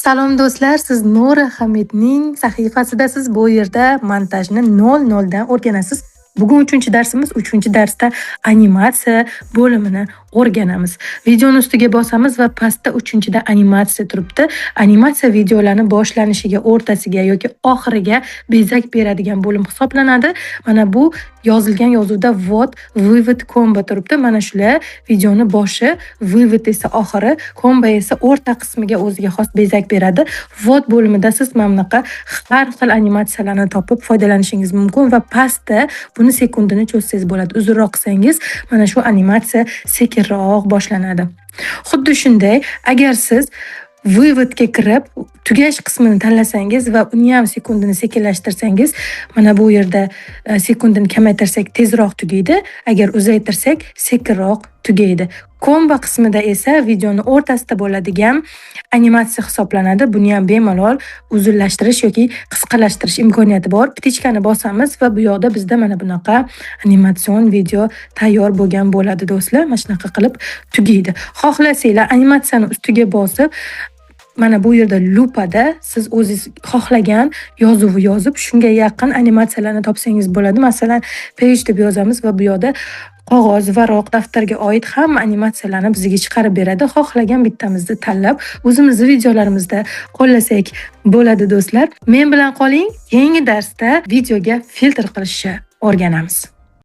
Salom do'stlar, siz Nora Hamidning sahifasidasiz. Bu yerda montajni 0-0 dan o'rganasiz. Bugun 3-darsimiz, 3-darsda animatsiya bo'limini o'rganamiz. Videoni ustiga bosamiz va pastda 3-da animatsiya turibdi. Animatsiya videolarni boshlanishiga, o'rtasiga yoki oxiriga bezak beradigan bo'lim hisoblanadi. Mana bu yozilgan yozuvda "Ввод", "Вывод", "Комбо" turibdi. Mana shular videoni boshi, "Вывод" esa oxiri, "Комбо" esa o'rta qismiga o'ziga xos bezak beradi. "Ввод" bo'limida siz mana bunaqa har xil animatsiyalarni topib foydalanishingiz mumkin va pastda buni sekundini cho'zsangiz bo'ladi. Uzunroq qilsangiz, mana shu animatsiya sekinroq boshlanadi. Xuddi shunday, agar siz "Вывод" ga kirib, tugash qismini tanlasangiz va uni ham sekundini sekinlashtirsangiz, mana bu yerda sekundini kamaytirsak, tezroq tugaydi, agar uzaytirsak, sekinroq tugaydi. "Комбо" qismida esa videoni o'rtasida bo'ladigan animatsiya hisoblanadi. Buni ham bemalol uzunlashtirish yoki qisqalashtirish imkoniyati bor. Птичка ni bosamiz va bu yoqda bizda mana bunaqa animatsion video tayyor bo'lgan bo'ladi, do'stlar. Mana shunaqa qilib tugaydi. Xohlasanglar, animatsiyani ustiga bosib, mana bu yerda lupada siz o'zingiz xohlagan yozuvni yozib, shunga yaqin animatsiyalarni topsangiz bo'ladi. Masalan, "page" deb yozamiz va bu yoqda qog'oz, varoq, daftarga oid hamma animatsiyalarni bizga chiqarib beradi. Xohlagan bittamizni tanlab, o'zimizni videolarimizda qo'llasak bo'ladi, do'stlar. Men bilan qoling. Keyingi darsda videoga filtr qilishni o'rganamiz.